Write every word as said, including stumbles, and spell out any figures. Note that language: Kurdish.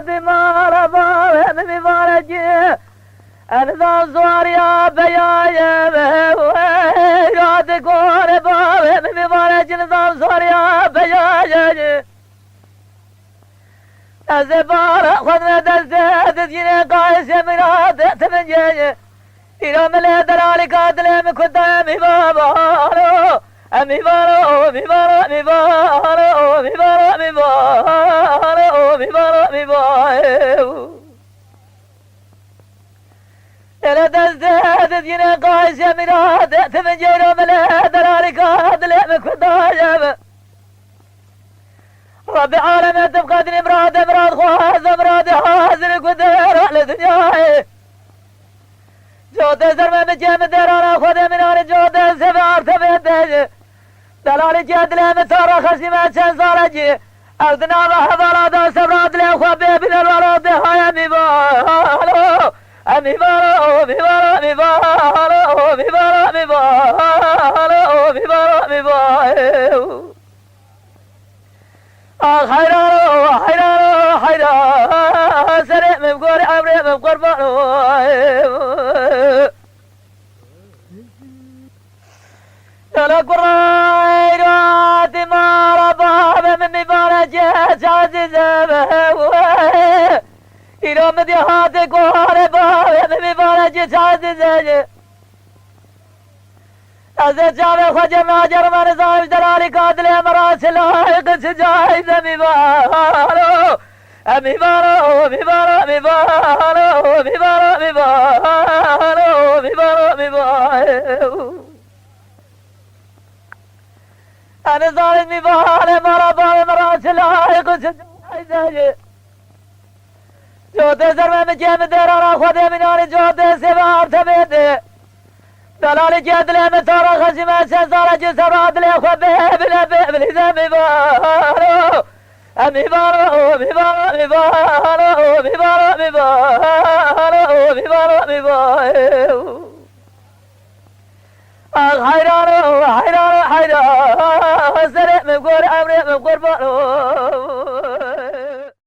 Di mala bavê min mîvarekî, e nizam zuariya beyaye ve, ya di gorê bavê min mîvarekî, nizam zuariya beyaye. Ez ê bara xwe di destê dizgînê qayisê miradê tivincê. Îro min lê delalîka dilê min kutayê mîvaro. E mîvaro, mîvaro, mîvaro, mîvaro, mîvaro, mîvaro, mîvaro. Ele destê dizgînê qayisê miradê tivincê, îro min lê delalîka dilê min kutayê. Rabbê alemê tu biqedînî miradê, mirad xwaz e, miradê hazir ku dera li dinyayê. Cotê zer me bikê min dêrana Xwedê min anî cotê sêvê artevê te. Delalî ke dilê min tara xeşî me çend sale cî. Ew di nava hevala da sebra dilê xwe bê bîne wala dê haye mîvalo. E mîvalo, mîvalo, mîvalo, mîvalo, mîvalo, mîvalo, mîvalo. Ax heyran o, heyran o, heyran. Serê min gorî, emrê min qurban o. Lala kurayra dimara bavê min mîvarekê çazîze be. Îro min dî hatî gorê bavê min mîvarekê çazîze. Ez ê çavê xwe cem nagerim, ez nizanim ji delalîka dilê min re çi layiq, çi cayîz e mîvaro. E mîvaro, mîvaro, mîvaro, mîvaro, mîvaro, mîvaro, mîvaro. Ez nizanim mîvarê me re, bavê min re çi layiq, çi cayîz e. Cotê zer me min cê min dêrana Xwedê min anî cotê sêvê artevê te. Delalî ke dilê min tara xeşî me çend sale cî sebra dilê xwe bê bile bê bilîze mîvaro. E mîvaro, mîvaro, mîvaro, mîvaro, mîvaro, mîvaro, mîvaro, mîvaro. Ax heyran o, heyran o, heyran. Serê min gor, emrê min qurban o.